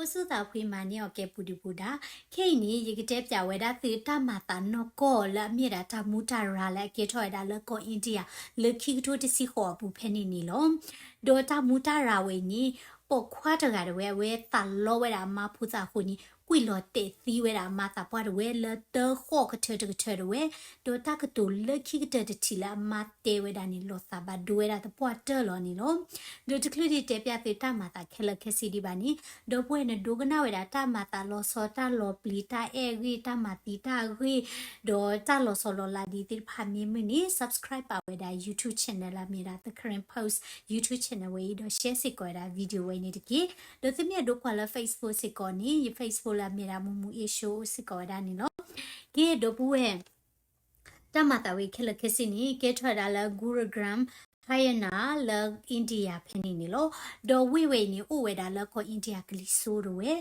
အိၣ်ဆူၣ်သးဖှံမၤန့ၢ်အီၤကဲပူၤဒံးပူၤဒၣ်, ခဲအံၤန့ၣ် ယကတဲပၠးဝဲဒၣ်သုတၢ်မၤသးနီၢ်ကီၢ်လၢအမ့ၢ်ဒၣ်တၢ်မူတၢ်ရၤလၢအကဲထီၣ်ဝဲဒၣ်လၢကီၢ် India လၢခံကထိတဆံဃိးအပူၤဖဲန့ၣ်န့ၣ်လီၤ. ဒီးတၢ်မူတၢ်ရၤဝဲအံၤန့ၣ် ပိာ်ခွါတဂၤတဝဲ အဝဲသးလီဝဲဒၣ်အမါဖိသၣ်အဃိန့ၣ် ကွံာ်လီၤတဲာ်သံဝဲဒၣ်အမါသးပှၢ်တဝဲလၢတၢဃိးကထၢတကထၢတဝဲ, ဒီးတၢ်ကတိၤလၢခံကတၢၢ်တထံၣ်လၢအမါတဲဝဲဒၣ်န့ၣ် လီၤသးဘၣ်ဒိဝဲဒၣ်သပှၢ်တၢၢ်လီၤန့ၣ်လီၤ. ဒီးတချုးဒံးတဲပၠးသုတၢ်မၤသးခဲလၢာ်ခဲဆ့ဒံးဘၣ်န့ၣ် ဒီပုၢ်ဝဲၢ်နဒိကနၣ်ဝဲဒၣ်တၢ်မၤသးလီၤဆီ တၢ်လီၤပျံၤ တၢ်အဲၣ်ဂ့ၢ် တၢ်မၤသံတၢ်အဂ့ၢ် ဒီးတၢ်လီၤဆီလီၤလးဒ်သ့ၣ်တဖၣ်မ့ၢ်မုာ်န့ၣ် subscribe ပာ်ဝဲဒၣ် YouTube channel လၢအမ့ၢ်ဒၣ် The Karen Post YouTube channel ဝဲအံၤ ဒီး share စ့ၢ်ကီးဝဲဒၣ် video ဝဲန့ၣ်တက့ၢ်. ဒီးသုမ့ၢ်အဒိကွၢ်လၢ Facebook စ့ၢ်ကီးန့ၣ် ယ Facebook လၢအမ့ၢ်ဒၣ် မူမူအ့ၡိ အိၣ်စ့ၢ်ကီးဝဲဒၣ်န့ၣ်လီၤ. ကဲ ဒီပုၢ်ဝဲၢ် တၢ်မၤသးဝဲခဲလၢာ်ခဲဆ့န့ၣ် ကဲထီၣ်ဝဲဒၣ်လၢ Gurugram Haryana လၢ India ဖဲန့ၣ်န့ၣ်လီၤ. ဒီးဝ့ၢ်ဝဲအံၤန့ၣ် အိၣ်ဝဲဒၣ်လၢကီၢ် India ကလံၤစိးတဝဲ,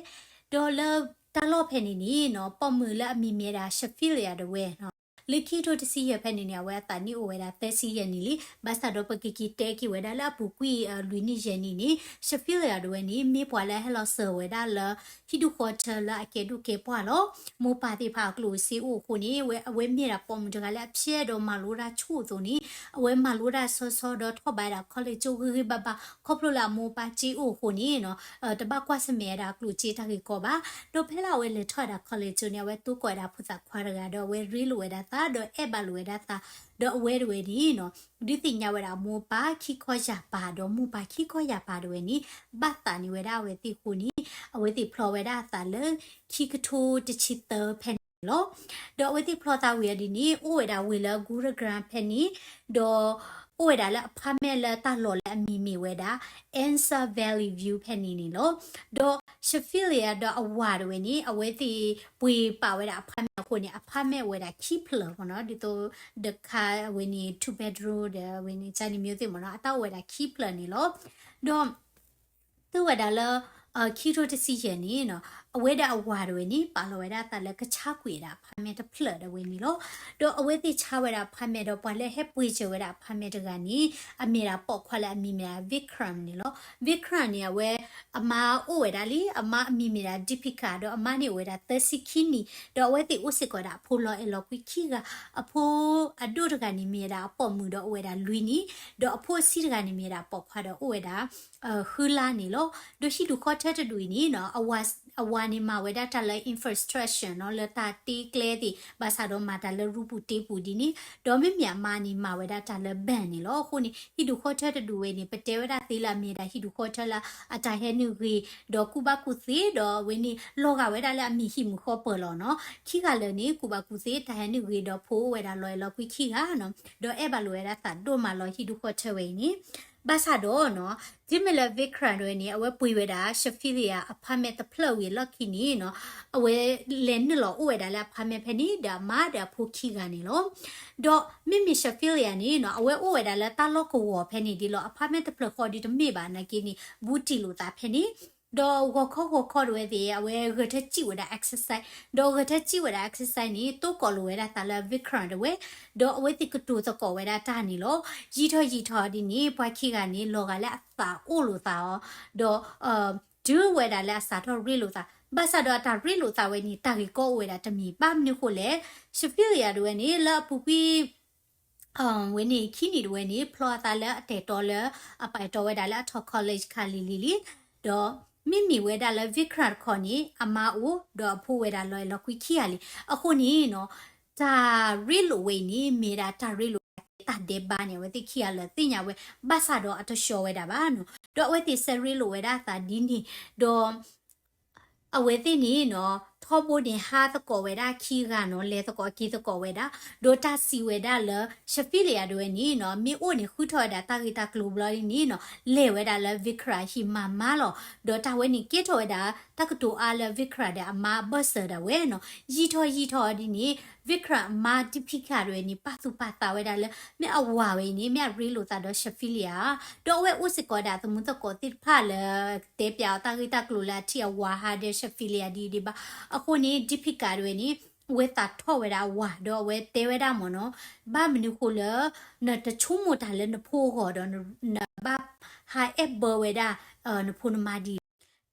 ဒီးလၢတၢ်လီၢ်ဖဲန့ၣ်န့ၣ်နီၤ ပိာ်မုၣ်လၢအမံၤမ့ၢ်ဒၣ် Shafila တဝဲနီၤ လၢခံကထိတဆံယဲၢ်ဖဲန့ၣ်န့ၣ် အဝဲအသးနံၣ်အိၣ်ဝဲဒၣ်သၢဆံယဲၢ်နံၣ်လံ. ဘၣ်ဆၣ်ဒီးပကက့ၤတဲက့ၤဝဲဒၣ်လၢအပူၤကွံာ်လွံၢ်နံၣ်ယဲၢ်နံၣ်န့ၣ် Shafila တဝဲန့ၣ် မ့ၢ်ပှၤလၢအဟဲလီၤစၢၤဝဲဒၣ်လၢ ဟံၣ်ဒူၣ်ဃီထၢလၢအကဲဒိၣ်ကဲပှၢ်လီၤ. မိၢ်ပၢ်သ့ၣ်တဖၣ်အကျိၣ်စ့အိၣ်အဃိန့ၣ် အဝဲမ့ၢ်ဒၣ်ပိာ်မုၣ်တဂၤလၢအဖျဲၣ်ဒီးမၤလိတၢ်ဆိၣ်အသိးန့ၣ် အဝဲမၤလိတၢ်ဆီဆီဒီးထီၣ်ဘၣ်ဝဲဒၣ် college ကဂ့ၤဂ့ၤဘၣ်ဘၣ် ခီဖျိလၢအမိၢ်အပၢ်စ့အိၣ်အဃိန့ၣ်နီၤ တဘၣ်ကွၢ်ဆၢၣ်မဲာ်ဝဲဒၣ်အကျိၣ်စ့တၢ်ဂ့ၢ်ကီဘၣ်. ဒီးဖဲလၢအဝဲလဲၤထီၣ်ဝဲဒၣ် college န့ၣ် အဝဲသကိးဝဲဒၣ်ဖိသၣ်ခွါတဂၤဒီးအဝဲရ့လိာ်ဝဲဒၣ်သး ဒီးအဲၣ်ဘၣ်လိာ်ဝဲဒၣ်သး ဒီးအဝဲတဝဲန့ၣ်နီၤ ဒုးသ့ၣ်ညါဝဲဒၣ်အမိၢ်အပၢ်ခံခီယၢ်ပၤ ဒီးမိၢ်ပၢ်ခံခီယၢ်ပၤတဝဲန့ၣ် ဘၣ်သးန့ၢ်ဝဲဒၣ်အဝဲသ့ၣ်အဃိန့ၣ် အဝဲသ့ၣ်ဖျီဝဲဒၣ်အသးလၢခံကထိတဆံသၢဖဲန့ၣ်လီၤ. ဒီးအဝဲသ့ၣ်ဖျီသးဝံၤအီၤဒ်န့ၣ် အိၣ်ဝဲဒၣ်ဝ့ၢ်လၢ Gurugram ဖဲန့ၣ် ဒီးအိၣ်ဝဲဒၣ်လၢ apartment လၢတၢ်လီၢ်လၢအမံၤမ့ၢ်ဝဲဒၣ် Ansa Valley View ဖဲန့ၣ်န့ၣ်လီၤ. ဒီး Shafila ဒီးအဝၤတဝဲန့ၣ် အဝဲသ့ၣ်ပှ့ၤပာ်ဝဲဒၣ် apartment အဃိန့ၣ် apartment အိၣ်ဝဲဒၣ်ခံဖျၢၣ်မ့ၢ်နီၤ ဒ်သိး တခါဝဲန့ၣ် two bedroom ဒီးဝဲန့ၣ် တၢ်န့ၣ်မ့ၢ်သ့ၣ်မ့ၢ်နီၤ အတၢ်အိၣ်ဝဲဒၣ်ခံဖျၢၣ်န့ၣ်လီၤ. ဒီး တုၤဝဲဒၣ်လၢ ခံကထိတဆံယဲၢ်န့ၣ်နီၤ အဝဲဒီးအဝၤတဝဲန့ၣ် ပာ်လီၤဝဲဒၣ်အသးလၢကဆါကွံာ်ဝဲဒၣ် apartment တဖျၢၣ်တဝဲန့ၣ်လီၤ. ဒီးအဝဲသ့ၣ်ဆါဝဲဒၣ် apartment ဒီးပှၤလၢဟဲပှ့ၤစၢၤဝဲဒၣ် apartment တဂၤန့ၣ် အမ့ၢ်ဒၣ်ပိာ်ခွါလၢအမံၤမ့ၢ်ဒၣ် Vikram န့ၣ်လီၤ. Vikram န့ၣ် အဝဲ အမါအိၣ်ဝဲဒၣ်လံ အမါအမံၤမ့ၢ်ဒၣ် Deepika ဒီးအမါန့ၣ်အိၣ်ဝဲဒၣ်သၢဆံခံနံၣ် ဒီးအဝဲသ့ၣ်အိၣ်စ့ၢ်ကီးဝဲဒၣ်အဖိလီၤအဲၣ်လီၤကွံခံဂၤ အဖိအဒိၣ်တဂၤန့ၣ်မ့ၢ်ဝဲဒၣ်အပိာ်မုၣ်ဒီးအိၣ်ဝဲဒၣ်လွံၢ်နံၣ် ဒီးအဖိအဆံးတဂၤန့ၣ်မ့ၢ်ဝဲဒၣ်အပိာ်ခွါဒီးအိၣ်ဝဲဒၣ် ဃုလါန့ၣ်လီၤ. ဒီးဟံၣ်ဒူၣ်ဃီထၢတဒူၣ်အံၤန့ၣ်နီၤ အဝၤန့ၣ်မၤဝဲဒၣ်တၢ်လၢ infrastructure နီၤ လၢတၢ်တ့ကျဲသ့ၣ် ဘၣ်ဆၣ်ဒီးမၤတၢ်လၢရူပူၤတ့ပူၤဒ်န့ၣ် ဒီးမ့မ့ၢ်အမါန့ၣ်မၤဝဲဒၣ်တၢ်လၢ bank န့ၣ်လီၤ. အဃိန့ၣ် ဟံၣ်ဒူၣ်ဃီထၢတဒူၣ်ဝဲန့ၣ် ပတဲဝဲဒၣ်သ့လၢအမ့ၢ်ဒၣ်ဟံၣ်ဒူၣ်ဃီထၢလၢအတၢ်ဟဲနုာ်ဂ့ၤ ဒီးကူၣ်ဘၣ်ကူၣ်သ့ ဒီးအဝဲန့ၣ် လီၤဂာ်ဝဲဒၣ်လၢအမ့ၢ်ဟံၣ်မုၣ်ဃီပၢၢ်လီၤနီၤ. ခံဂၤလၢာ်န့ၣ် ကူၣ်ဘၣ်ကူၣ်သ့ တၢ်ဟဲနုာ်ဂ့ၤ ဒီးဖိအိၣ်ဝဲဒၣ်လီၤအဲၣ်လီၤကွံခံဂၤနီၤ ဒီးအဲၣ်ဘၣ်လိာ်ဝဲဒၣ်သးဒိၣ်မးလီၤဟံၣ်ဒူၣ်ဃီထၢဝဲအံၤန့ၣ် ဘၣ်ဆၣ်ဒီးနီၤ တုၤမ့ၢ်လၢ Vikram တဝဲန့ၣ် အဝဲပှ့ၤဝဲဒၣ် Shafila apartment တဖျၢၣ်ဝံၤအလီၢ်ခံန့ၣ်နီၤ အဝဲလဲၤနုာ်လီၤအိၣ်ဝဲဒၣ်လၢ apartment ဖဲန့ၣ် ဒီးအမါဒီးအဖိခံဂၤန့ၣ်လီၤ. ဒီးမ့မ့ၢ် Shafila န့ၣ်နီၤ အဝဲအိၣ်ဝဲဒၣ်လၢတၢ်လီၢ်ကဝီၤဖဲန့ၣ်ဒ်လီၤ apartment တဖျၢၣ်ဃီဒ်တမ့ၢ်ဘၣ်နာ်က့န့ၣ် ဘူးတံၢ်လိာ်သးဖဲန့ၣ် ဒီးဂီၤခီဂီၤခီတဝဲသ့ၣ် အဝဲဂဲၤထၢၣ်စံၣ်ဝဲဒၣ် exercise ဒီးဂဲၤထၢၣ်စံၣ်ဝဲဒၣ် exercise န့ၣ် တိၢ်ကီးလိာ်ဝဲဒၣ်သးလၢ Vikram တဝဲ ဒီးအဝဲသ့ၣ်ကတိၤသကိးဝဲဒၣ်တၢ်န့ၣ်လီၤ. ယံာ်ထီၣ်ယံာ်ထီၣ်ဒ်န့ၣ် ပှၤခံဂၤန့ၣ် လီၤဂာ်လၢအသးအိၣ်လိာ်သးအီၤ ဒီး တုၤဝဲဒၣ်လၢအစးထီၣ်ရ့လိာ်သး ဘၣ်ဆၣ်ဒီးအတၢ်ရ့လိာ်သးဝဲန့ၣ် တၢ်ဂ့ၢ်ကီအိၣ်ဝဲဒၣ်တမံၤ ဘၣ်မနုၤဃိလဲၣ် Shafila တဝဲန့ၣ် လၢအပူၤကွံာ် ဝဲန့ၣ်ခံနံၣ်တဝဲန့ၣ် ဖျီအသးလၢအတဲာ်တီလၢ အပာ်တီဝဲဒၣ်လၢအထီၣ် college ခါလံၤလံၤလံၤ ဒီးမ့မ့ၢ်ဝဲဒၣ်လၢ Vikram တခီန့ၣ် အမါအိၣ် ဒီးအဖိဝဲဒၣ်လီၤအဲၣ်လီၤကွံခံဂၤလံ. အဃိန့ၣ်နီၤ တၢ်ရ့လိာ်ဝဲအံၤန့ၣ် မ့ၢ်ဒၣ်တၢ်ရ့လိာ်တၢ်ဒဲးဘးန့ၣ် အဝဲသ့ၣ်ခံဂၤလၢာ်သ့ၣ်ညါဝဲ ဘၣ်ဆၣ်ဒီးအတဆှီဝဲဒၣ်ဘၣ်နီၤ ဒီးအဝဲသ့ၣ်ဆဲးရ့လိာ်ဝဲဒၣ်အသးဒ်န့ၣ် ဒီး အဝဲသ့ၣ်န့ၣ်နီၤ ထီဘိန့ၣ်ဟးသကိးဝဲဒၣ်ခံဂၤနီၤ လဲၤသကိးက့ၤသကိးဝဲဒၣ် ဒီးတၢ်စံးဝဲဒၣ်လၢ Shafila တဝဲန့ၣ်နီၤ မ့ၢ်အိၣ်န့ၣ်ဃုထီၣ်ဝဲဒၣ်တၢ်ဂ့ၢ်တၢ်ကျိၤဘျီဒ်န့ၣ်နီၤ လဲၤဝဲဒၣ်လၢ Vikram ဟံၣ်မၤမါလီၤ. ဒီးတၢ်ဝဲန့ၣ်ကဲထီၣ်ဝဲဒၣ် တၢ်ကတိၤအါလၢ Vikram ဒီးအမါအဘၢၣ်စၢၤဒၣ်ဝဲနီၤ ယံာ်ထီၣ်ယံာ်ထီၣ်ဒ်န့ၣ် Vikram အမါ Deepika တဝဲန့ၣ် ပာ်သူၣ်ပာ်သးဝဲဒၣ်လၢ မ့ၢ်အဝၤဝဲအံၤန့ၣ် မ့ၢ်အရ့လိာ်သးဒီး Shafila ဧါ ဒီးအဝဲအိၣ်စ့ၢ်ကီးဒၣ်သမုသကိးသ့ၣ်တဖၣ်လၢ တဲပၠးအီၤတၢ်ဂ့ၢ်တၢ်ကျိၤလၢအထံၣ်အဝၤဟးဒီး Shafila ဒ်ဒံးဘၣ်. အဃိန့ၣ် Deepika တဝဲန့ၣ် အဝဲသးထီၣ်ဝဲဒၣ်အဝၤ ဒီးအဝဲတဲဝဲဒၣ်မ့ၢ်နီၤ ဘၣ်မနုၤဃိလၢ နတဆိကမိၣ်တၢ်လၢနဖိအဂီၢ်ဒီး နဘၣ်ဟးအဲၣ်ဘၢဝဲဒၣ် နဖိနမါဒ်လဲၣ်.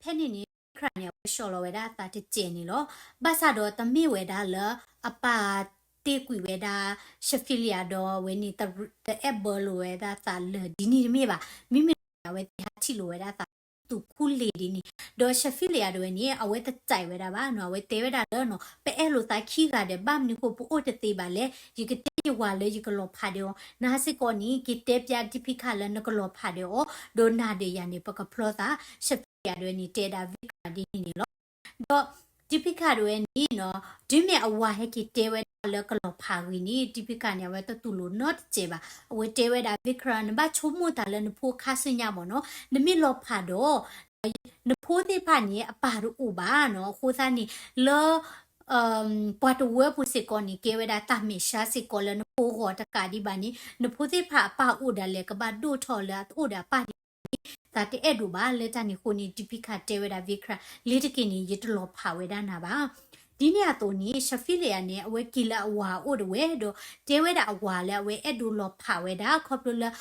ဖဲန့ၣ်န့ၣ် Vikram န့ၣ် အဝဲဆှီလီၤဝဲဒၣ်အသးတစဲးန့ၣ်လီၤ. ဘၣ်ဆၣ်ဒီးတမ့ၢ်ဝဲဒၣ်လၢအပၢ်တ့ကွံာ်ဝဲဒၣ် Shafila ဒီးအဝဲန့ၣ် တအဲၣ်ဘၢလိာ်ဝဲဒၣ်သးလၢာ်ဒ်န့ၣ်တမ့ၢ်ဘၣ်. မ့မ့ၢ်အဝဲသ့ၣ်ဟးထံၣ်လိာ်ဝဲဒၣ်သး သူၣ်ခူလ့ၤဒ်န့ၣ်, ဒီး Shafila ဒၣ်ဝဲန့ၣ် အဝဲတစဲးဝဲဒၣ်ဘၣ်နီၤ, အဝဲတဲဝဲဒၣ်လၢနီၤ ပအဲၣ်လိာ်သးခံဂၤဒီး ဘၣ်မနုၤဃိပအိၣ်တသ့ဘၣ်လဲၣ်, ယကတဲယဝၤလၢယကလီၤဖးဒီးအီၤ, နဟါစ့ၢ်ကီးန့ၣ် က့ၤတဲပၠး Deepika လၢနကလီၤဖးဒီးအီၤ, ဒီးနၤဒီးယၤန့ၣ် ပကဖျီသး. Shafila ဒၣ်ဝဲန့ၣ် တဲဒၣ် Vikram ဒ်န့ၣ်န့ၣ်လီၤ. ဒီး Deepika ဒၣ်ဝဲန့ၣ်နီၤ တုၤမ့ၢ်အဝၤဟဲက့ၤတဲဝဲဒၣ်လၢကလီၤဖးဂ့ၤန့ၣ် Deepika န့ၣ် အဝဲတတူၢ်လိာ်နီတစဲးဘၣ်. အဝဲတဲဝဲဒၣ် Vikram နဘၣ်ဆိကမိၣ်တၢ်လၢနဖိခါဆူညါမ့ၢ်နီၤ, နမ့ၢ်လီၤဖးဒီး နဖိသ့ၣ်တဖၣ်န့ၣ် အပၢ်တအိၣ်ဘၣ်နီၤ, အဃိသတးန့ၣ် လၢ ပှၤတဝၢပူၤစ့ၢ်ကီးန့ၣ် ကဲဝဲဒၣ်တၢ်မဲာ်ဆှးစ့ၢ်ကီးလၢနဖိဂီၢ်တကးဒံးဘၣ်န့ၣ် နဖိသ့ၣ်တဖၣ်အပၢ်အိၣ်ဒၣ်လဲာ် ကဘၣ်ဒိၣ်ထီၣ်လၢအအိၣ်ဒီးအပၢ်ဒ်န့ၣ် သးတအဲၣ်ဒိးဘၣ်လၢတၢ်န့ၣ်အဃိန့ၣ် Deepika တဲဝဲဒၣ် Vikram လ့ၤတက့ၢ်န့ၣ် ယတလီၤဖးဝဲဒၣ်နၤဘၣ်. ဒ်န့ၣ်အသိးန့ၣ် Shafila န့ၣ် အဝဲက့ၤလၢအဝၤအိၣ်ဒၣ်ဝဲဒီး တဲဝဲဒၣ်အဝၤလၢအဝဲအဲၣ်ဒိးလီၤဖးဝဲဒၣ် ခီဖျိလၢ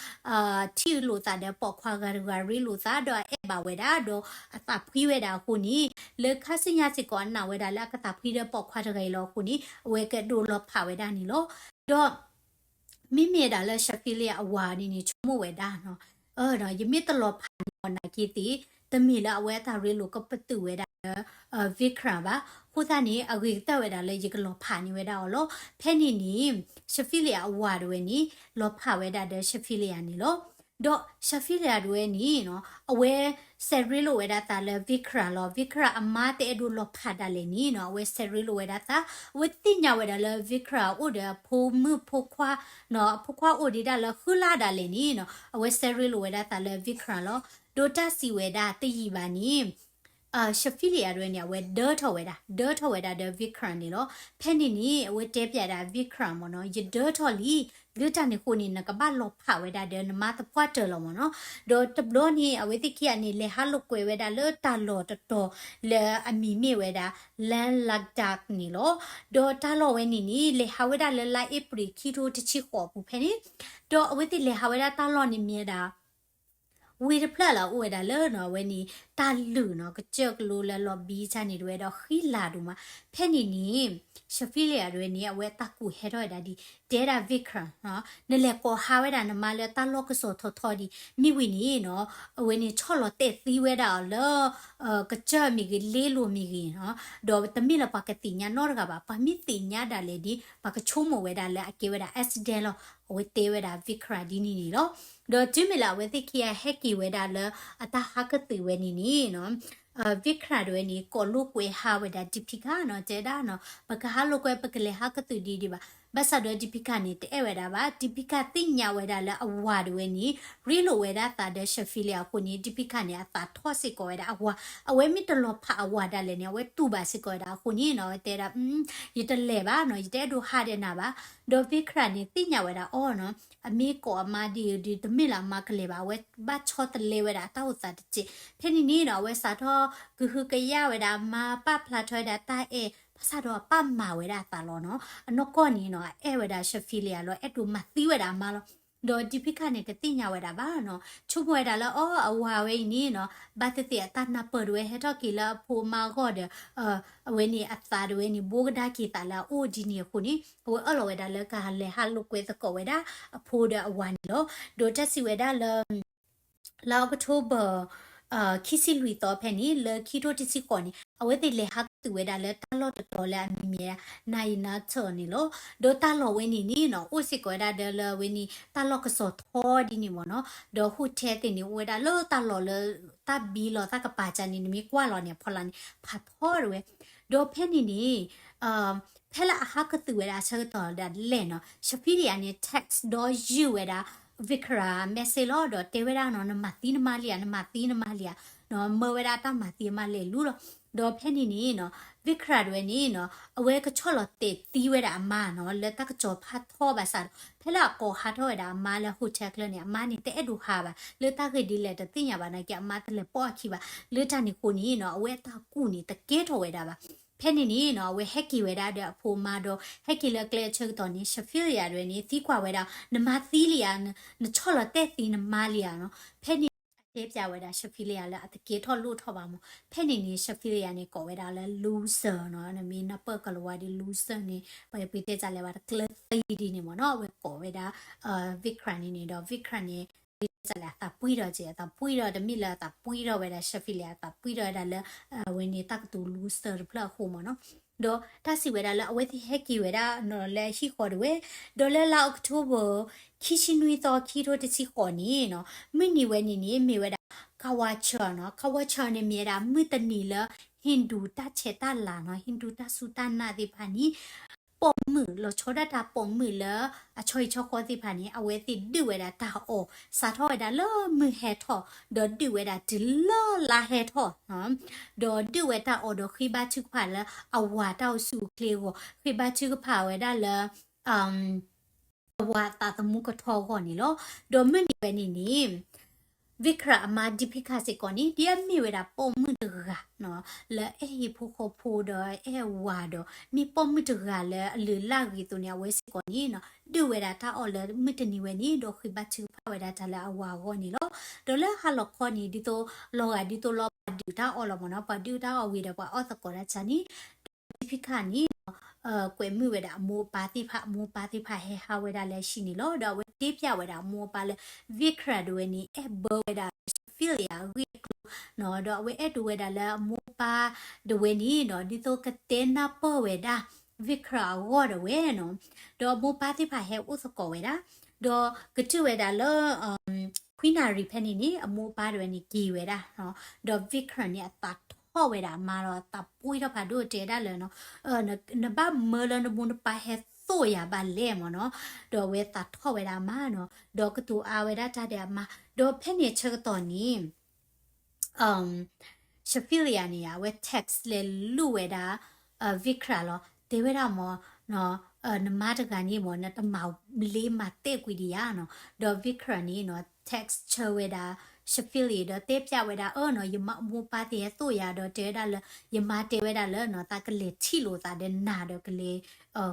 ထံၣ်လိာ်သးဒီးပိာ်ခွါဂၤတဂၤ ရ့လိာ်သးဒီးအအဲၣ်ဘၣ်ဝဲဒၣ် ဒီးအသးဖှံဝဲဒၣ်အဃိန့ၣ် လၢခါဆူညါစ့ၢ်ကီးအနာ်ဝဲဒၣ်လၢအကသးဖှံဒီးပိာ်ခွါတဂၤအံၤလီၤအဃိန့ၣ် အဝဲကဒိးလီၤဖးဝဲဒၣ်န့ၣ်လီၤ. ဒီး မ့မ့ၢ်ဒၣ်လၢ Shafila အဝၤန့ၣ်န့ၣ် ဆိကမိၣ်ဝဲဒၣ်နီၤ, ယမ့ၢ်တလီၤဖးန့ၣ်အီၤနာ်က့သ့ၣ် တမ့ၢ်လၢအဝဲအတၢ်ရ့လိာ်ကပတုာ်ဝဲဒၣ်လၢ Vikram ဘၣ်. အဃိသတးန့ၣ် အဂ့ၤကတၢၢ်ဝဲဒၣ်လၢယကလီၤဖးန့ၢ်ဝဲဒၣ်အီၤလီၤ. ဖဲန့ၣ်န့ၣ် Shafila အဝၤဒၣ်ဝဲန့ၣ် လီၤဖးဝဲဒၣ်ဒီး Shafila န့ၣ်လီၤ. ဒီး Shafila ဒၣ်ဝဲန့ၣ်နီၤ အဝဲ ဆဲးရ့လိာ်ဝဲဒၣ်သးလၢ Vikram လီၤ. Vikram အမါတအဲၣ်ဒိးလီၤဖးဒၣ်လဲာ်န့ၣ်နီၤ အဝဲဆဲးရ့လိာ်ဝဲဒၣ်သး, အဝဲသ့ၣ်ညါဝဲဒၣ်လၢ Vikram အိၣ်ဒီးအဖိမုၣ်ဖိခွါနီၤ, အဖိခွါအိၣ်ဒံးဒၣ်လၢဃုလါဒၣ်လဲာ်န့ၣ်နီၤ အဝဲဆဲးရ့လိာ်ဝဲဒၣ်သးလၢ Vikram လီၤ. ဒီးတၢ်စံးဝဲဒၣ်တယံာ်ဘၣ်န့ၣ် Shafila ဒၣ်ဝဲန့ၣ် အဝဲဒၢထီၣ်ဝဲဒၣ်, ဒၢထီၣ်ဝဲဒၣ်ဒီး Vikram န့ၣ်လီၤ. ဖဲန့ၣ်န့ၣ် အဝဲတဲပၠးဒၣ် Vikram မ့ၢ်နီၤ, ယဒၢထီၣ်လံ, လၢတၢ်န့ၣ်အဃိန့ၣ် နကဘၣ်လီၤဖးဝဲဒၣ်ဒီးနမါသပှၢ်တၢၢ်လီၤမ့ၢ်နီၤ. ဒီးတဘျီန့ၣ် အဝဲသ့ၣ်ခံဂၤန့ၣ် လဲၤဟးလိာ်ကွဲဝဲဒၣ်လၢတၢ်လီၢ်တတီၤလၢအမံၤမ့ၢ်ဝဲဒၣ် Leh Ladakh န့ၣ်လီၤ. ဒီးတၢ်လီၢ်ဝဲန့ၣ်န့ၣ် လဲၤဟးဝဲဒၣ်လၢလါအ့ဖြ့ၣ်ခံထိတဆံဃိးအပူၤဖဲန့ၣ်, ဒီးအဝဲသ့ၣ်လဲၤဟးဝဲဒၣ်တၢ်လီၢ်န့ၣ်မ့ၢ်ဝဲဒၣ် ဝ့ၢ်တဖျၢၣ်လၢအအိၣ်ဝဲဒၣ်လၢနီၤ အဝဲန့ၣ် တၢ်လုၢ်နီၤ ကစၢၢ်ကလိလၢလီၤဘံဆၣ်န့ၣ် ဒၣ်ဝဲဒီးဃံလၤဒိၣ်မး. ဖဲန့ၣ်န့ၣ် Shafila ဒၣ်ဝဲန့ၣ် အဝဲတၢ်ကူၣ်ဟဲထီၣ်ဝဲဒၣ်ဒ် တဲဒၣ် Vikram နီၤ, နလဲၤကိးဟးဝဲဒၣ်နမါလၢတၢ်လီၢ်ကစီၣ်ထီထီဒ် မ့ၢ်ဝံၤန့ၣ်နီၤ အဝဲန့ၣ်ဆီၣ်လီၤတဲာ်သံဝဲဒၣ်အီၤလၢ ကစၢၢ်မ့ၢ်ဂ့ၤ လ့လိၤမ့ၢ်ဂ့ၤနီၤ, ဒီးတမ့ၢ်လၢပှၤကသ့ၣ်ညါနီတဂၤဘၣ်, ပှၤမ့ၢ်သ့ၣ်ညါဒၣ်လဲာ်ဒ် ပှၤကဆိကမိၣ်ဝဲဒၣ်လၢအကဲဝဲဒၣ် accident လီၤ. အဝဲတဲဝဲဒၣ် Vikram ဒ်န့ၣ်န့ၣ်လီၤ. ဒီးတုၤမ့ၢ်လၢအဝဲသ့ၣ်ခံဂၤဟဲက့ၤဝဲဒၣ်လၢအတၢ်ဟးကသုၣ်ဝဲန့ၣ်န့ၣ်နီၤ Vikram ဒၣ်ဝဲန့ၣ် ကိးလိာ်ကွဲဟးဝဲဒၣ် Deepika နီၤ, တဲဒၣ်နီၤ ပကဟးလိာ်ကွဲ ပကလဲၤဟးကသုၣ်ဒ်ဒံးဘၣ်. ဘၣ်ဆၣ်ဒီး Deepika န့ၣ် တအဲၣ်ဝဲဒၣ်ဘၣ်. Deepika သ့ၣ်ညါဝဲဒၣ်လၢအဝၤဒၣ်ဝဲန့ၣ် ရ့လိာ်ဝဲဒၣ်သးဒီး Shafila အဃိန့ၣ် Deepika န့ၣ် အသးထီၣ်စ့ၢ်ကီးဝဲဒၣ်အဝၤ, အဝဲမ့ၢ်တလီၤဖးအဝၤဒၣ်လဲာ်န့ၣ် အဝဲတူၢ်ဘၣ်စ့ၢ်ကီးဝဲဒၣ်အဃိန့ၣ်နီၤ အဝဲတဲဒၣ် ယတလဲၤဘၣ်နီၤ, ယတအဲၣ်ဒိးဟးဒီးနၤဘၣ်. ဒီး Vikram န့ၣ် သ့ၣ်ညါဝဲဒၣ်အီၤနီၤ, အမ့ၢ်ကိးအမါဒ်အံၤဒ် တမ့ၢ်လၢအမါကလဲၤဘၣ်, အဝဲဘၣ်ဆီတလဲဝဲဒၣ်အတၢ်အိၣ်သးတစဲး. ဖဲန့ၣ်န့ၣ်နီၤ အဝဲစးထီၣ်ကဟုကယာ်ဝဲဒၣ်အမါ, ပာ်ဖျါထီၣ်ဝဲဒၣ်တၢ်အဲၣ်, ဘၣ်ဆၣ်ဒီးအပၢ်မၤဝဲဒၣ်အသးလီၤနီၤ. အနီၢ်ကီၢ်န့ၣ်နီၤ အအဲၣ်ဝဲဒၣ် Shafila လီၤ, အဲၣ်ဒိးမၤသံဝဲဒၣ်အမါလီၤ. ဒီး Deepika န့ၣ် တသ့ၣ်ညါဝဲဒၣ်ဘၣ်နီၤ, ဆိကမိၣ်ဝဲဒၣ်လၢ အီ အဝၤဝဲအံၤန့ၣ်နီၤ ဘၣ်သ့ၣ်သ့ၣ်အတၢ်နၢ်ပၢၢ်ဒၣ်ဝဲဟဲထီၣ်က့ၤလၢအဖိအမါအဂီၢ်ဒီး အဝဲန့ၣ်အသးဒၣ်ဝဲန့ၣ် ဘိကဒါက့ၤသးလၢအအိၣ်ဒ်န့ၣ်အဃိန့ၣ် အဝဲအၢၣ်လီၤဝဲဒၣ်လၢကလဲၤဟးလိာ်ကွဲသကိးဝဲဒၣ်အဖိဒီးအဝၤန့ၣ်လီၤ. ဒီးတၢ်စံးဝဲဒၣ်လၢ လါအီးကထိဘၢၣ် ခံဆံလွံၢ်သီဖဲန့ၣ် လၢခံထိတဆံဃိးန့ၣ် အဝဲသ့ၣ်လဲၤဟးကသုၣ်ဝဲဒၣ်လၢတၢ်လီၢ်တတီၤလၢအမံၤမ့ၢ် Nainital န့ၣ်လီၤ. ဒီးတၢ်လီၢ်ဝဲန့ၣ်န့ၣ်နီၤ အိၣ်စ့ၢ်ကီးဝဲဒၣ်ဒီးလၢအဝဲန့ၣ် တၢ်လီၢ်ကစီၣ်ထီဒ်န့ၣ်မ့ၢ်နီၤ, ဒီး hotel သ့ၣ်န့ၣ် အိၣ်ဝဲဒၣ်လၢတၢ်လီၢ်လၢ တၢ်ဘံလီၤတၢ်ကပၤကၢ်န့ၣ် နမ့ၢ်ကွၢ်လီၤန့ၣ် အဖီလာ်န့ၣ် ဖးထီဒၣ်ဝဲ. ဒီးဖဲန့ၣ်န့ၣ် ဖဲလၢအဟးကသုၣ်ဝဲဒၣ်အဆၢကတီၢ်ဒၣ်လဲာ်နီၤ Shafila န့ၣ် text ဒီးယုၢ်ဝဲဒၣ် Vikram message လီၤ. ဒီးတဲဝဲဒၣ်နီၤ နမၤသံနမါလံဧါ, နမၤသံနမါလံဧါ, မၢဝဲဒၣ်တၢ်မၤသံအမါလဲၤလူၤလီၤ. ဒီးဖဲန့ၣ်န့ၣ်နီၤ Vikram ဒၣ်ဝဲန့ၣ်နီၤ အဝဲကဆီၣ်လီၤတဲာ်သံဝဲဒၣ်အမါနီၤ လၢတၢ်ကစီၣ်ဖးထီဘၣ်ဆၣ်ဒီး ဖဲလၢအကိးဟးထီၣ်ဝဲဒၣ်အမါလၢ hotel ကျါန့ၣ် အမါန့ၣ် တအဲၣ်ဒိးဟးဘၣ်, လၢတၢ်ဂ့ၢ်ဒ်လဲၣ်တသ့ၣ်ညါဘၣ်နာ်က့ အမါတလဲၤပိာ်အခံဘၣ်. လၢတၢ်န့ၣ်အဃိန့ၣ်နီၤ အဝဲအတၢ်ကူၣ်န့ၣ် တကဲထီၣ်ဝဲဒၣ်ဘၣ်. ဖဲန့ၣ်န့ၣ်နီၤ အဝဲဟဲက့ၤဝဲဒၣ်ဒီးအဖိအမါဒီး ဟဲက့ၤလၢကျဲအဆၢကတီၢ်န့ၣ် Shafila ဒၣ်ဝဲန့ၣ် သံကွၢ်ဝဲဒၣ် နမၤသံလံဧါ, နဆီၣ်လီၤတဲာ်သံနမါလံဧါနီၤ. ဖဲန့ၣ် တဲပျးဝဲဒၣ် Shafilea လၢအတကဲထီၣ်လိၣ်ထီၣ်ဘၣ်မး. ဖဲန့ၣ်န့ၣ် Shafilea န့ၣ် ကိးဝဲဒၣ်လၢ loser နီၤ, နမ့ၢ်နၢ်ပၢၢ်ကလၤဝါဒီး loser န့ၣ် ပှၤပတဲတၢ်လဲၣ်ဘၣ် တကျၢၤသံဒ်န့ၣ်မးနီၤ. အဝဲကိးဝဲဒၣ် Vikram န့ၣ်န့ၣ်ဒီး Vikram န့ၣ် ပတဲတၢ်လဲၣ် အသးပှံၢ်ထီၣ်က့ၤ အသးပှံၢ်ထီၣ် တမ့ၢ်လၢအသးပှံၢ်ထီၣ်ဝဲဒၣ် Shafilea အသးပှံၢ်ထီၣ်ဝဲဒၣ်လၢ အဝဲန့ၣ်တၢ်ကတိၤ loser တဖျၢၣ်အဃိမးနီၤ. ဒီးတၢ်စံးဝဲဒၣ်လၢအဝဲသ့ၣ်ဟဲက့ၤဝဲဒၣ်နီၤလၢဟံၣ်ဃီတဝဲ, ဒီးလၢလါ October ခံဆံနွံသီ ခံထိတဆံဃိးန့ၣ်နီၤ, မုၢ်နံၤဝဲန့ၣ်န့ၣ် မ့ၢ်ဝဲဒၣ် Kawachar နီၤ, Kawachar န့ၣ်မ့ၢ်ဝဲဒၣ်မုၢ်တနံၤလၢ Hindu တၢ်ဆဲးတၢ်လၤနီၤ, Hindu တၢ်စူၢ်တၢ်နာ်သ့ၣ်တဖၣ်န့ၣ် ပိာ်မုၣ် လီၤဆီဒၣ်တၢ်ပိာ်မုၣ်လၢ အဆီဟံၣ်ဆီဃီသ့ၣ်တဖၣ်န့ၣ် အဝဲသ့ၣ်ဒုးဝဲဒၣ်တၢ်အီၣ် စးထီၣ်ဝဲဒၣ်လၢမုၢ်ဟဲထီၣ် ဒီးဒုးဝဲဒၣ်တုၤလၢလါဟဲထီၣ်နီၤ, ဒီးဒုးဝဲတၢ်အီၣ်ဒီးဃ့ဘါထုကဖၣ်လၢအဝၤတၢ်အိၣ်ဆူၣ်အိၣ်ချ့အဂီၢ်, ဃ့ဘါထုကဖၣ်ဝဲဒၣ်လၢ အဝၤအသးသမူကထီအဂီၢ်န့ၣ်လီၤ. ဒီးမုၢ်နံၤဝဲန့ၣ်န့ၣ် Vikram အမါ Deepika စ့ၢ်ကီးန့ၣ် ဒ်အမ့ၢ်ဝဲဒၣ်ပိာ်မုၣ်တဂၤနီၤ, လၢအဲၣ်ဟံၣ်ဖိဃီဖိဒီးအဲၣ်ဝၤဒီး မ့ၢ်ပိာ်မုၣ်တဂၤလၢအလုၢ်အလၢ်ဂ့ၤအသိးန့ၣ် အဝဲစ့ၢ်ကီးန့ၣ်နီၤ ဒုးဝဲဒၣ်တၢ်အီၣ်လၢမုၢ်တနံၤဝဲန့ၣ် ဒီးဃ့ဘါထုကဖၣ်ဝဲဒၣ်တၢ်လၢအဝၤအဂီၢ်န့ၣ်လီၤ. ဒီးလၢဟါလီၤခီန့ၣ် ဒ်သိးလီၤဂာ်ဒ်သိးလီၤပှၤဒုးတၢ်အီၣ်လီၤမးနီၤ, ပှၤဒုးတၢ်အီၣ်ဝံၤဒီးပှၤအီၣ်သကိးတၢ်န့ၣ် Deepika န့ၣ် ကွဲးမုာ်ဝဲဒၣ်အမိၢ်အပၢ်သ့ၣ်တဖၣ်, အမိၢ်အပၢ်သ့ၣ်တဖၣ်ဟဲဟးဝဲဒၣ်လၢဟံၣ်န့ၣ်လီၤ. ဒီးအဝဲတဲပျးဝဲဒၣ်အမိၢ်အပၢ်လၢ Vikram တဝဲန့ၣ် အဲၣ်ဘၢဝဲဒၣ် Shafilea အဂ့ၢ်အကျိၤနီၤ, ဒီးအဝဲအဲၣ်ဒိးဝဲဒၣ်လၢအမိၢ်အပၢ်တဝဲန့ၣ်နီၤ ဒ်သိးကတဲနၢ်ပၢၢ်ဝဲဒၣ် Vikram အဂီၢ်တဝဲနီၤ, ဒီးအမိၢ်အပၢ်သ့ၣ်တဖၣ်ဟဲအိၣ်သကိးဝဲဒၣ်, ဒီးကတၢၢ်ဝဲဒၣ်လၢ ခွံနၣ်ရံၣ်ဖဲန့ၣ်န့ၣ် အမိၢ်အပၢ်တဝဲန့ၣ်က့ၤဝဲဒၣ်, ဒီး Vikram န့ၣ် အသးထီၣ်ဝဲဒၣ်အမါဒီး အသးပှံၢ်ထီၣ်ဖးဒိၣ်တဲဒၣ်လၢနီၤ, နဘၣ်မၢလၢနမိၢ်နပၢ်ဟဲသိၣ်ယၤဘၣ်လဲၣ်မးနီၤ, ဒီးအဝဲသးထီၣ်ဝဲဒၣ်အမါနီၤ, ဒီးကတိၤအါဝဲဒၣ်တၢ်ဒီးအမါ, ဒီးဖဲန့ၣ်ဆၢကတီၢ်န့ၣ် Shafilea န့ၣ် အဝဲ text လဲၤလိာ်ဝဲဒၣ် Vikram လီၤ, တဲဝဲဒၣ်မး နမါတဂၤန့ၣ်မး နတမၤလ့မၤတဲာ်ကွံာ်ဒံးဧါနီၤ, ဒီး Vikram န့ၣ်နီၤ text ဆၢဝဲဒၣ် Shafilea ဒီးတဲပျးဝဲဒၣ် အၢနီၤ ယမါမိၢ်ပၢ်သ့ၣ်ဟဲသိၣ်ယၤဒီးတဲဝဲဒၣ်လၢ ယမါတဲဝဲဒၣ်လၢနီၤ သးကလဲၤထံၣ်လိာ်သးဒီးနၤဒီးကလဲၤ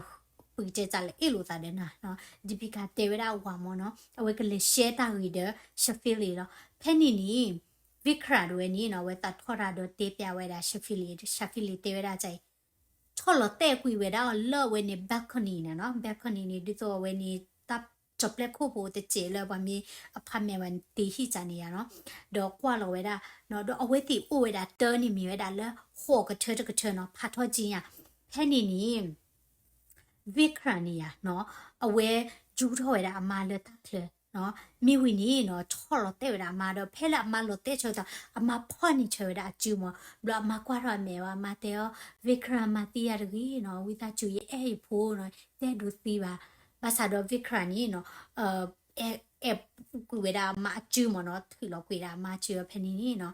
ပကတဲတၢ်လဲၣ် အ့ၣ်လိာ်သးဒီးနၤနီၤ, Deepika တဲဝဲဒၣ်အဝၤမးနီၤ, အဝဲကလဲၤ share တၢ်ဂ့ၢ်ဒီး Shafilea လီၤ. ဖဲန့ၣ်န့ၣ် Vikram တဝဲန့ၣ်နီၤ အဝဲသးထီၣ်တၢ်ဒီးတဲပျးဝဲဒၣ် Shafilea, Shafilea တဲဝဲဒၣ်အံၤ ထီၣ်လီၤတဲာ်ကွံာ်ဝဲဒၣ်အီၤလၢအဝဲန့ၣ် balcony န့ၣ်နီၤ, balcony န့ၣ် ဒ်သိးအဝဲန့ၣ် တၢ်ကၠီၤပျဲၢ်ခိၣ်ဖိတစဲးလၢပှၤမ့ၢ် apartment ဝဲန့ၣ် တ့ဟံၣ်စၢ်န့ၣ်ယါနီၤ, ဒီးကွၢ်လီၤဝဲဒၣ်နီၤ, ဒီးအဝဲသ့ၣ်အိၣ်ဝဲဒၣ်တၢ်န့ၣ်မ့ၢ်ဝဲဒၣ်လၢ ဟီၣ်ကထၢတကထၢနီၤ ဖးထီၣ်ကံညါ, ဖဲန့ၣ်န့ၣ် Vikram န့ၣ်ယါနီၤ, အဝဲယူထီၣ်ဝဲဒၣ်အမါလၢတၢ်ချၢနီၤ, မ့ၢ်ဝံၤန့ၣ်နီၤ ထီၣ်လီၤတဲာ်ဝဲဒၣ်အမါဒီး ဖဲလၢအမါလီၤတဲာ်ဆၢကတီၢ် အမါဖီၣ်န့ၢ်ဆၢဝဲဒၣ်အစုမး, ဘျီအမါကွၢ်ထီၣ်အမဲာ်ဝဲ အမါတဲအီၤ Vikram မၤသံယၤတဂ့ၤနီၤ, ဝံသးစူၤ ယအဲၣ်ယဖိနီၤ, တဲဒိးသံဘၣ်, ဘၣ်ဆၣ်ဒီး Vikram န့ၣ်နီၤ အဲၣ်ကွံာ်ဝဲဒၣ်အမါအစုမးနီၤ, ထုးလီၤကွံာ်ဒၣ်အမါအစုအီၤ ဖဲန့ၣ်န့ၣ်နီၤ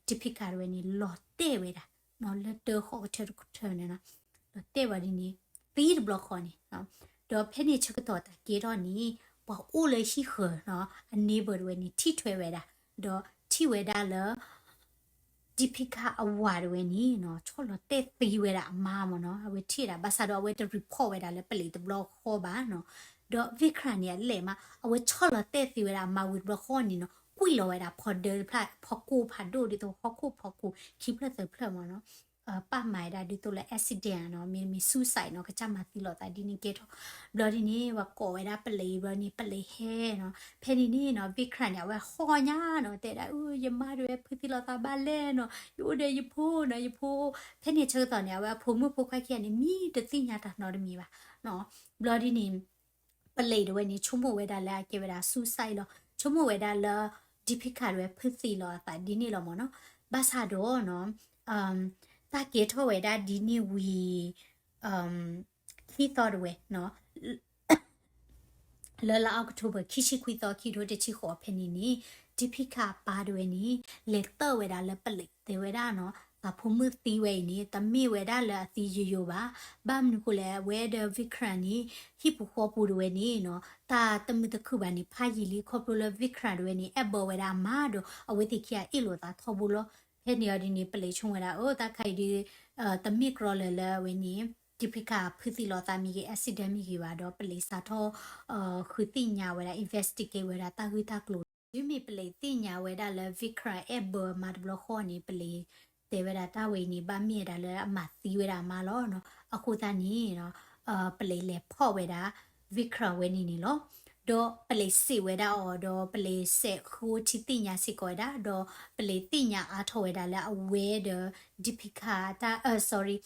Deepika တဝဲန့ၣ် လီၤတဲာ်ဝဲဒၣ် လၢတၢ်ဟီၣ်ကထၢတကထၢန့ၣ်နီၤ, လီၤတဲာ်ဝဲဒ်န့ၣ် သံတဘျီဃီန့ၣ်, ဒီးဖဲန့ၣ်ဆၢကတီၢ်တၢ်ကဲထီၣ်န့ၣ် ပှၤအိၣ်လၢဟံၣ်ဃၢၤနီၤ အ neighbor တဝဲန့ၣ် ထံၣ်ထွဲဝဲဒၣ်, ဒီးထံၣ်ဝဲဒၣ်လၢ Deepika အဝၤတဝဲန့ၣ်နီၤ ဆီၣ်လီၤတဲာ်သံဝဲဒၣ်အမါမးနီၤ, အဝဲထံၣ်ဒၣ် ဘၣ်ဆၣ်ဒီးအဝဲတ report ဝဲဒၣ်လၢပလံးတဘျီဃီဘၣ်နီၤ, ဒီး Vikram န့ၣ် အလဲၤမး အဝဲဆီၣ်လီၤတဲာ်သံဝဲဒၣ်အမါဝံၤတဘျီဃီန့ၣ်နီၤ ကွံာ်လီၤဝဲဒၣ်ဖီဒၢတဖျၢၣ် ဖီကိၢ်ဖးဒိၣ်ဒ်သိးဟီၣ်ခိၣ်ဖီခိၣ် ခံဖျၢၣ်သၢဖျၢၣ်မးနီၤ ပာ်မၤဝဲဒၣ်ဒ်သိးလၢ accident နီၤ မ့တမ့ၢ် suicide နီၤ ကစၢ်မၤသံလိာ်သးဒ်န့ၣ်ကဲထီၣ်, ဘျီဒ်န့ၣ် ပှၤကိးဝဲဒၣ်ပလံး ဘျီန့ၣ် ပလံးဟဲနီၤ, ဖဲန့ၣ်န့ၣ်နီၤ Vikram န့ၣ် အဝဲဟီၣ်ညါနီၤ တဲဒၣ် အၢ ယမါတဝဲဖုးသံလိာ်သးဘၣ်လဲၣ်နီၤ ယအိၣ်ဒီးယဖိနီၤ ယဖိ, ဖဲန့ၣ်ဆၢကတီၢ်န့ၣ် အဝဲအဖိမုၣ်ဖိခွါခံဂၤန့ၣ် မံတသ့ၣ်ညါတၢ်နီတမံၤဘၣ်နီၤ, ဘျီဒ်န့ၣ် ပလံးတဝဲန့ၣ် ဆိကမိၣ်ဝဲဒၣ်လၢအကဲဝဲဒၣ် suicide လီၤ, ဆိကမိၣ်ဝဲဒၣ်လၢ Deepika တဝဲဖုးသံလိာ်အသးဒ်န့ၣ်လီၤမးနီၤ, ဘၣ်ဆၣ်ဒီးနီၤ တၢ်ကဲထီၣ်ဝဲဒၣ်ဒ်န့ၣ်ဝံၤ ခံသီတဝဲနီၤ လၢလါ October ခံဆံခွံသီ ခံထိတဆံဃိးဖဲန့ၣ်န့ၣ် Deepika အပၢ်တဝဲန့ၣ် လဲၤတၢၢ်ဝဲဒၣ်လၢပလံး တဲဝဲဒၣ်နီၤ သးဖိမုၣ်သံဝဲအံၤန့ၣ် တမ့ၢ်ဝဲဒၣ်လၢအသံယိယိဘၣ်, ဘၣ်မနုၤဃိလဲၣ် အဝဲဒီး Vikram န့ၣ် ဟံၣ်ပူၤဃီပူၤတဝဲန့ၣ်နီၤ တၢ်တမုာ်တခုၣ်ဘၣ်န့ၣ် ဖးယံာ်လံ ခီဖျိလၢ Vikram တဝဲန့ၣ် အဲၣ်ဘၢဝဲဒၣ်အမါဒီး အဝဲသ့ၣ်ခံဂၤအ့ၣ်လိာ်သးထီဘိလီၤ, ဖဲန့ၣ်အီၤဒ်န့ၣ် ပလံးဆိကမိၣ်ဝဲဒၣ် အၢ တၢ်ခါအံၤဒ် တမ့ၢ်ကြီလၢၤလၢအဝဲန့ၣ် Deepika ဖုးသံလိာ်သးမ့ၢ်ဂ့ၤ accident မ့ၢ်ဂ့ၤဘၣ်ဒီး ပလံးစးထီၣ် ဃုသ့ၣ်ညါဝဲဒၣ် investigate ဝဲဒၣ်တၢ်ဂ့ၢ်တၢ်ကျိၤ တုၤမ့ၢ်ပလံးသ့ၣ်ညါဝဲဒၣ်လၢ Vikram အဲၣ်ဘၢအမါတဘျီဃီန့ၣ် ပလံးတဲဝဲဒၣ်တၢ်ဝဲအံၤန့ၣ် ဘၣ်မ့ၢ်ဝဲဒၣ်လၢအမၤသံဝဲဒၣ်အမါလီၤနီၤ. အဃိသတးန့ၣ်နီၤ ပလံးလဲၤဖီၣ်ဝဲဒၣ် Vikram ဝဲန့ၣ်န့ၣ်လီၤ. ဒီးပလံးစံးဝဲဒၣ်အီၤ ဒီးပလံးစဲးဃိထံသ့ၣ်ညါစ့ၢ်ကီးဝဲဒၣ် ဒီးပလံးသ့ၣ်ညါအါထီၣ်ဝဲဒၣ်လၢအဝဲဒီး Deepika တၢ် sorry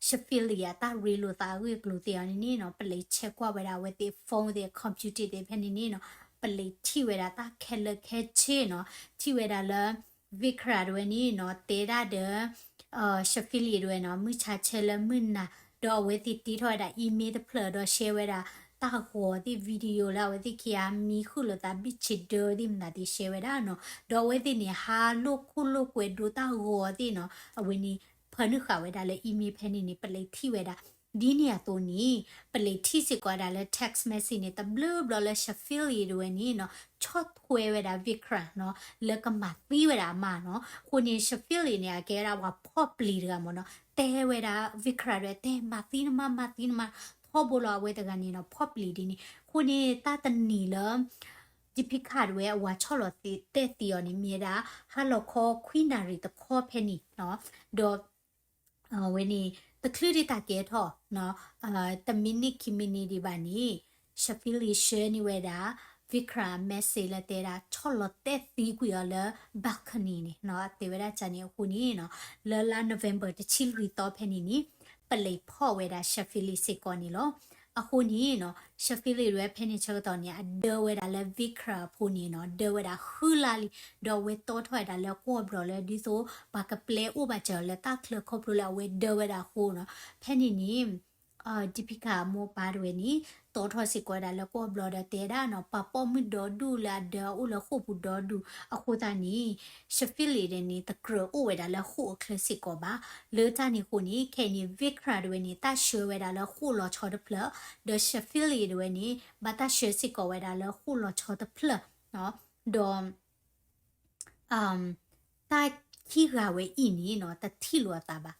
Shafili အတၢ်ရ့လိာ်သးအဂ့ၢ်အကျိၤသ့ၣ်အီၤန့ၣ်န့ၣ်နီၤ ပလံးဆဲးကွၢ်ဝဲဒၣ်အဝဲသ့ၣ် phone သ့ၣ် computer သ့ၣ်ဖဲန့ၣ်န့ၣ်နီၤ ပလံးထံၣ်ဝဲဒၣ်တၢ်ခဲလၢာ်ခဲဆ့နီၤ ထံၣ်ဝဲဒၣ်လၢ Vikram တဝဲန့ၣ်နီၤ တဲဒၣ်ဒီး Shafili တဝဲနီၤ မုၢ်ဆါဆဲလၢမုၢ်နၤ ဒီးအဝဲသ့ၣ်တ့ထီၣ်ဝဲဒၣ် email တဖျၢၣ်ဒီး share ဝဲဒၣ် တၢ်ဂီၤသ့ၣ် video လၢအဝဲသ့ၣ်ခံဂၤမံဃုာ်လိာ်သး ဘ့ၣ်ဆ့ဒၢသ့ၣ်မနုၤသ့ၣ် share ဝဲဒၣ်နီၤ ဒီးအဝဲသ့ၣ်န့ၣ် ဟးလိာ်ခိၣ်လိာ်ကွဲဒိတၢ်ဂီၤသ့ၣ်နီၤ အဝဲန့ၣ် ဖၢနုာ်ဃာ်ဝဲဒၣ်လၢ email ဖဲန့ၣ်န့ၣ် ပလံးထံၣ်ဝဲဒၣ် ဒ်န့ၣ်အသိးန့ၣ် ပလံးထံၣ်စ့ၢ်ကီးဝဲဒၣ်လၢ text message န့ၣ် တဘျုးဘျီလၢ Shafili တဝဲန့ၣ်နီၤ ဆီၣ်ထွဲဝဲဒၣ် Vikram နီၤ လၢကမၤသံဝဲဒၣ်အမါနီၤ. အဃိန့ၣ် Shafili န့ၣ် အကဲဝဲဒၣ်ပှၤဖီၣ်ပျံၤတဂၤမ့ၢ်နီၤ တဲဝဲဒၣ် Vikram တဝဲ တဲမၤသံနမါ မၤသံနမါ ထီဘိလီၤ အဝဲတဂၤန့ၣ်နီၤ ဖီၣ်ပျံၤဒ်န့ၣ်. အဃိန့ၣ် တၢ်တနံၤလၢ Deepika တဝဲအဝၤဆီၣ်လီၤတဲာ်သံအီၤန့ၣ် မ့ၢ်ဝဲဒၣ် ဟါလီၤခီခွံနၣ်ရံၣ်တခီဖဲန့ၣ်နီၤ ဒီး အဝဲန့ၣ် တချုးဒံးတၢ်ကဲထီၣ် တမံးနံးခံမံးနံးဒံးဘၣ်န့ၣ် Shafili ဆှၢန့ၢ်ဝဲဒၣ် Vikram message လၢတဲဒၣ် ဆီၣ်လီၤတဲာ်သံကွံာ်အီၤလၢ balcony န့ၣ်နီၤ အတဲဝဲဒၣ်န့ၣ်အဃိန့ၣ်နီၤ လၢလါ November တဆံလွံၢ်သီဖဲန့ၣ်န့ၣ် ပလံးဖီၣ်ဝဲဒၣ် Shafili စ့ၢ်ကီးန့ၣ်လီၤ. အဃိန့ၣ်နီၤ Shafili တဝဲဖဲန့ၣ်ဆၢကတီၢ်န့ၣ် အဒၢဝဲဒၣ်လၢ Vikram အဖိန့ၣ်နီၤ ဒၢဝဲဒၣ်ဃုလါလံ ဒီးအဝဲတီထီၣ်ဝဲဒၣ်လၢကွီၢ်ဘျီၣ်လၢဒ်သိး ပှၤကပျဲအိၣ်ဘၣ်စၢၤအီၤလၢတၢ်ချၢခီဖျိလၢအဝဲဒၢဝဲဒၣ်အဃိနီၤ ဖဲန့ၣ်န့ၣ် Deepika အမိၢ်ပၢ်တဝဲန့ၣ် တီထီၣ်စ့ၢ်ကီးဝဲဒၣ်လၢကွီၢ်ဘျီၣ်ဒီးတဲဒၣ်နီၤ ပှၤပိာ်မုၣ်ဒီဒူၣ်လၢအဒၢအအိၣ်လၢဃိာ်ပူၤဒီဒူၣ် အဃိသတးန့ၣ် Shafili ဒဲးန့ၣ် တကြၢးအိၣ်ဝဲဒၣ်လၢဃိာ်အချၢစ့ၢ်ကီးဘၣ်. လၢတၢ်န့ၣ်အဃိန့ၣ် ခဲအံၤန့ၣ် Vikram တဝဲန့ၣ် တၢ်ဆှၢဝဲဒၣ်လၢဃိာ်လီၤဆီတဖျၢၣ် ဒီး Shafili တဝဲန့ၣ် ဘၣ်တၢ်ဆှၢစ့ၢ်ကီးဝဲဒၣ်လၢဃိာ်လီၤဆီတဖျၢၣ် ဒီး တၢ်ခံဂၤဝဲအံၤန့ၣ်နီၤ တထံၣ်လိာ်အသးဘၣ်,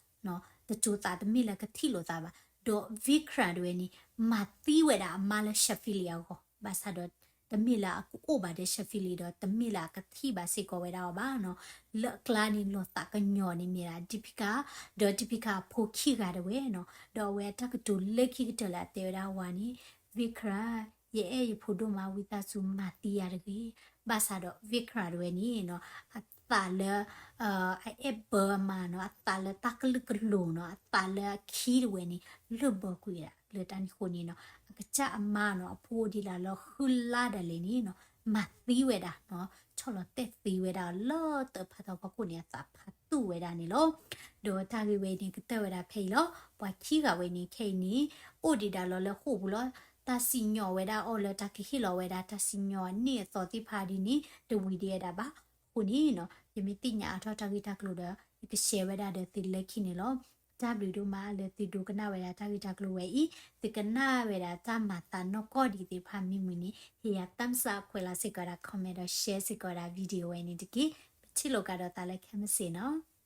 တစိၤသးတမ့ၢ်လၢကထံၣ်လိာ်သးဘၣ်, ဒီး Vikram တဝဲန့ၣ် မၤသံဝဲဒၣ်အမါလၢ Shafili အဂီၢ်, ဘၣ်ဆၣ်ဒီး တမ့ၢ်လၢအကအိၣ်ဘၣ်ဒီး Shafili ဒီး တမ့ၢ်လၢအကထံၣ်ဘၣ်စ့ၢ်ကီးဝဲဒၣ်အီၤဘၣ်နီၤ, လၢအကျါန့ၣ် လီၤသးကညီၤန့ၣ်မ့ၢ်ဒၣ် Deepika ဒီး Deepika အဖိခံဂၤတဝဲနီၤ, ဒီးအဝဲအတၢ်ကတိၤလၢခံကတၢၢ်လၢအတဲဝဲဒၣ်ဝဲန့ၣ် Vikram ယအဲၣ်ယဖိဒိၣ်မး ဝံသးစူၤမၤသံယၤတဂ့ၤ, ဘၣ်ဆၣ်ဒီး Vikram တဝဲန့ၣ်နီၤ အသးလၢ အအဲၣ်ဘၢအမါနီၤ, အသးလၢတၢ်ကလုာ်ကလိၤနီၤ, အသးလၢအခံတဝဲန့ၣ် လၢၢ်ဘၢကွံာ်ဝဲဒၣ် လၢတၢ်န့ၣ်အဃိန့ၣ်နီၤ, အကစၢ်အမါနီၤ အဖိဒ်လၢလၢဃုလါဒၣ်လဲာ်န့ၣ်နီၤ မၤသံဝဲဒၣ်နီၤ, ဆီၣ်လီၤတဲာ်သံဝဲဒၣ်လၢတၢ်ဖးထီဖီခိၣ်န့ၣ် အသးဖးတူၢ်ဝဲဒၣ်န့ၣ်လီၤ. ဒီးတၢ်ဂ့ၢ်ဝဲအံၤန့ၣ် ကတၢၢ်ဝဲဒၣ်ဖဲအံၤလီၤ. ပှၤခံဂၤဝဲန့ၣ် ခဲအံၤန့ၣ် အိၣ်ဒံးဒၣ်လီၤလၢဃိာ်ပူၤလီၤ. တၢ်စံၣ်ညီၣ်ဝဲဒၣ်အီၤလၢတၢ်ကဟ့ၣ်လီၤဝဲဒၣ် တၢ်စံၣ်ညီၣ်န့ၢ်အသီသ့ၣ်တဖၣ်ဒ်န့ၣ် တဝံၤဒံးဝဲဒၣ်ဘၣ်. အဃိန့ၣ်နီၤ ယမ့ၢ်သ့ၣ်ညါအါထီၣ်တၢ်ဂ့ၢ်တၢ်ကျိၤဒီး ယက share ဝဲဒၣ်ဒီးသုလၢခံန့ၣ်လီၤ. တၢ်ဘျုးဒိၣ်မးလၢသုဒိကနၣ်ဝဲဒၣ်တၢ်ဂ့ၢ်တၢ်ကျိၤဝဲအံၤ, သုကနၣ်ဝဲဒၣ်တၢ်မၤသးနီၢ်ကီၢ်ဒံးသ့ၣ်တဖၣ်မ့ၢ်မုာ်န့ၣ် ဟ့ၣ်ယၤ thumbs up ခွဲးလီၤစ့ၢ်ကီးဒၣ် comment ဒီး share စ့ၢ်ကီးဒၣ် video ဝဲန့ၣ်တက့ၢ်. ပထံၣ်လိာ်ကဒီးသးလၢခဲမုၢ်ဆ့ၣ်နီၤ.